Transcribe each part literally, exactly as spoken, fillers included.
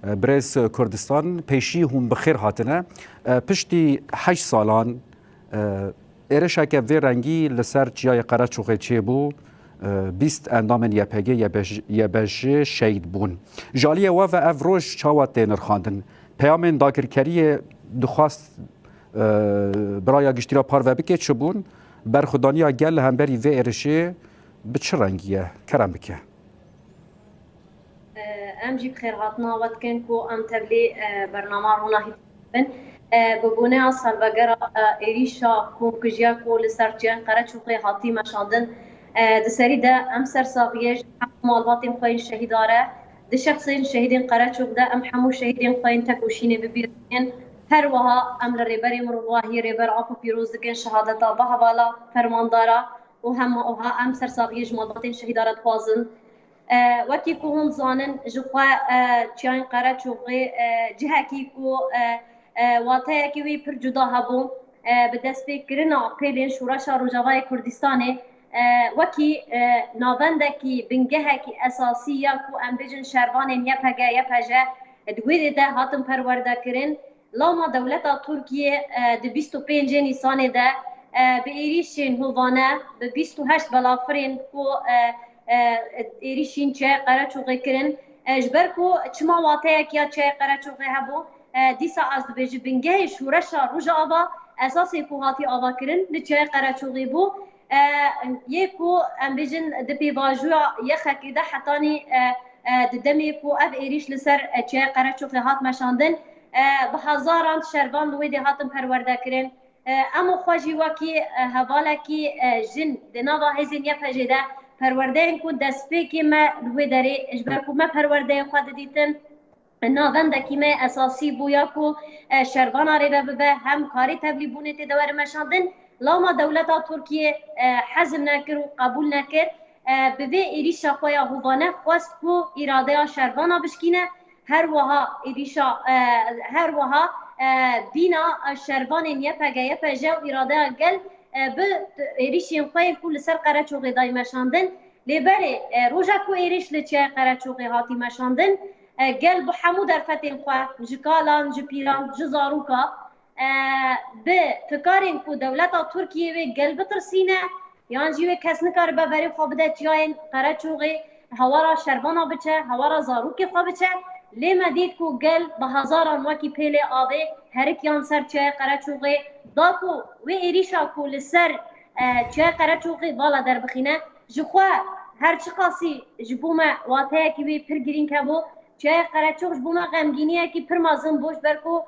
Birêz Kurdistan, pêşî hûn bi xêr hatine. Piştî heşt salan, êrişeke vê rengî li ser Çiyayê Qereçoxê çêbû, bîst endamên Y P G, Y B J, Y B J şehîd bûn. Ji aliyê we ve ev roj çawa tê nirxandin? Peyamên dagirkeriyê dixwast, bi raya giştî re parve bike çi bûn? Berxwedaniya gel li hemberî vê êrişê bi çi rengî ye? Kerem bike. Em jî bi xêrhatina we dikin ku em tevlî bernama ronahî dibin. Bi boneya salvegera êrîşa komkujiya ku li ser Çiyayên Qereçoxê hatî meşandin, di serî de em sersaxiyê ji hemû malbatên xwe yên şehîda re, di şexsên şehîdên Qereçox de em hemû şehîdên xwe yên tekoşînê bibîrînin. Her wiha em li Rêberê Mirovahî Rêber Apo pîroz dikin şehadeta bi hevala fermandara û hema wiha em sersaxiyê ji malbatên şehîda re dixwazin. Wekî ku hûn dizanin, ji xwe Çiyayên Qereçoxê cihekî ku wateyekî wî pir cuda hebû, bi destpêkirina pêlên Şoreşa Rojavayê Kurdistanê, wekî navendekî, bingehekî esasî ya ku em bêjin şervanên Y P G, Y P J di wê dê de hatin perwerdekirin. Lama dewleta Tirkiyê di bîst û pêncê Nîsanê de bi êrîşên hovane bi bîst û heşt belafirên ku êrîşên Çiyayê Qereçoxê kirin, ji ber ku çima wateyek ya Çiyayê Qereçoxê hebû, dîsa ez dibêjim bingehê şoreşa Rojava esasê ku hatî avakirin li Çiyayê Qereçoxê bû. Yê ku em bêjin di pêvajoya yexekê de hetanî di demê ku ev êrîş li ser Çiyayê Qereçoxê hat meşandin, bi hezaran şervan li wê dê hatin perwerdekirin. Em û xwe jî wekî hevalekî jin di nava hêzên Y P G de perwerdeyên ku destpêkê me li wê derê, ji ber ku me perwerdeyên xwe didîtin, navendekî me esasî bû ya ku şervana rêve bibe, hem karê tevlîbûnê tê de were meşandin. Lama dewleta Tirkiyê hezm nekir û qebûl nekir. Bi vê êrîşa xwe ya hovane xwest ku îradeya şervana bişkîne. Her wiha êrîşa, her wiha bîna şervanên Y P G, Y P J û îradeya gel bi êrîşên xwe yên ku li ser Qereçoxê dayî meşandin. Lê belê, roja ku êrîş li Çiyayê Qereçoxê hatî meşandin, gel bi hemû derfetên xwe, ji kalan, ji pîran, ji zaroka, bi fikarên ku dewleta Tirkiyê wê gel bitirsîne, yan jî wê kes nikaribe berê xwe bide Çiyayên Qereçoxê, hewara şervana biçe, hewara zarokê xwe biçe. Lê me dît ku gel bi hezaran wekî pêlê avê herikiyan ser Çiyayê Qereçoxê, da ku wê êrîşa ku li ser Çiyayê Qereçoxê vala derbixîne. Ji xwe her çiqasî ji bo me wateyekî wê pir girîng hebû, Çiyayê Qereçox ji bo me xemgîniyekî pir mezin bû, ji ber ku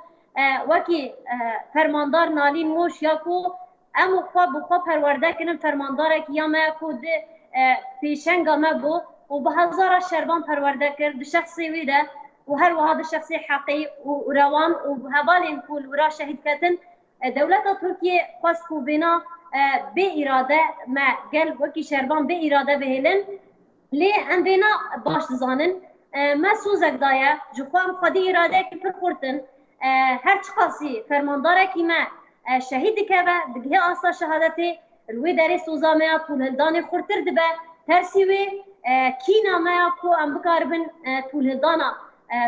wekî fermandar Nalîn Moş ya ku em û xwe bi xwe perwerde kirin, fermandarekî ya me ya ku di pêşenga me bû û bi hezara şervan perwerde kir di şexsê wî de û her wiha di şexsê Heqî û Rewan û hevalên ku li wira şehîd ketin. Dewleta Tirkiyê xwest ku vêna bê îrade me gel wekî şervan bê îrade bihêlin. Lê em vêna baş dizanin. Me sozek daye, ji xwe em xwedî îradeyekî pir xurt in. Her çiqasî fermandarekî me şehîd dikeve, digihê asta şehadetê, li wê derê soza me ya tûlhildanê xurtir dibe. Tersî wê kîna me ya ku em bikaribin tûlhildana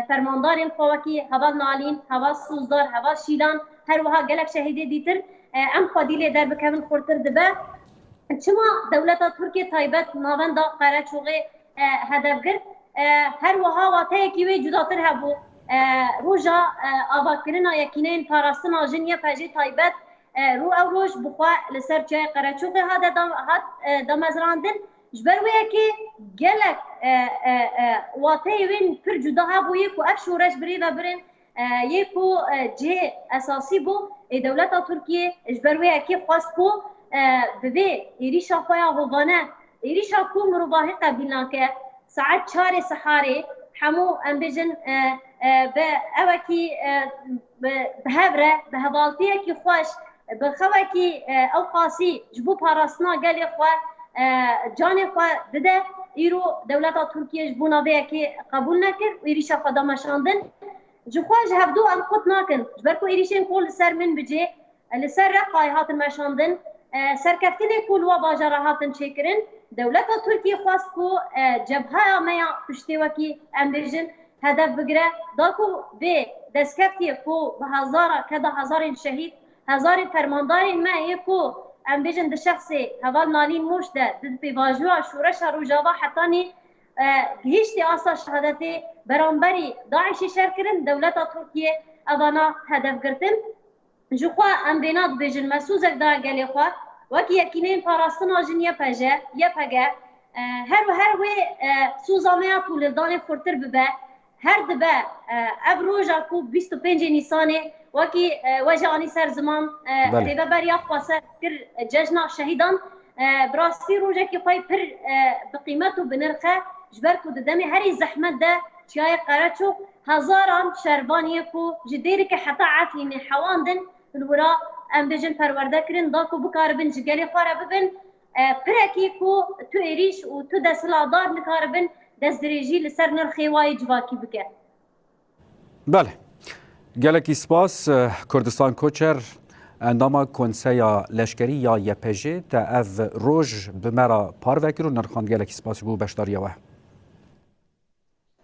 fermandarên xwe wekî heval Nalîn, heval Sozdar, heval Şîlan, her wiha gelek şehîdê dîtir, em xwedî lê derbikevin xurtir dibe. Çima dewleta Tirkiyê taybet navenda Qereçoxê hedef girt? Her wiha wateyekî wê cudatir hebû. Roja avakirina Yekîneyên Parastina Jin Y P J taybet, rû ew roj bi xwe li ser Çiyayê Qereçoxê hate dam-, hat damezrandin. Ji ber wê yekê gelek wateyê wê pir cuda hebûyê ku ev şoreş bi rê ve birin, yê ku cihê esasî bû ê dewleta Tirkiyê, ji ber wê yekê xwest ku bi vê êrîşa xwe ya hovane, êrîşa ku mirovahî qebîl nake, saet çarê siharê hemû, em bêjin, bi ewekî, bi hev re, bi hevaltiyekî xweş, bi xewekî ew qasî ji bo parastina gelê xwe canê xwe dide, îro dewleta Tirkiyê ji bona vê yekê qebûl nekir û êrîşa xwe da meşandin. Ji xwe ji hevdu em qut nakin, ji ber ku êrîşên ku li ser min bi cê, li ser Reqayê hatin meşandin, serkeftinê ku li wa bajara hatin çêkirin, dewleta Tirkiyê xwest ku cebhaya me ya piştê wekî em bêjin hedef bigire, da ku vê destkeftiyê ku bi hezara, keda hezarên şehîd, hezarên fermandarên me yê ku em bêjin di şexsê heval Nalîn Moş de di pêvajoya şoreşa Rojava hetanî, e, gihîştî asta şehadetê beramberî DAIŞê şer kirin, dewleta Tirkiyê evana hedef girtin. Ji xwe em vêna dibêjin, me sûzek daye gelê xwe, wekî Yekîneyên Parastina Jin Y P J, Y P G, e, her û her wê, e, sûza me ya ku li danê xurtir bibe, her dibe, e, ev roja ku bîst û pêncê Nîsanê, wekî, e, we jî anî ser ziman, e, Belê. Rêveberiya xwe ser kir, e, cejna şehîdan, e, bi rastî rojekî xwe pir, e, bi qîmet û bi nirx e, ji ber ku di demê herî zehmet de çiyayê Qereçox hezaran şervaniyê ku ji Dêrikê heta Efrînê hewandin, li wira, em bêjin, perwerde kirin, da ku bikaribin ji gelê xwe re bibin, e, pirekî ku tu êrîş û tu desthilatdar nikaribin destdirêjî li ser nirxê wayê civakî bike. Belê. Gelekî spas, e, Kurdistan Koçer, endama Konseya Leşkerî ya Y P J, te ev roj bi me re parve kir û nirxand. Gelekî spas ji bo beşdariya we.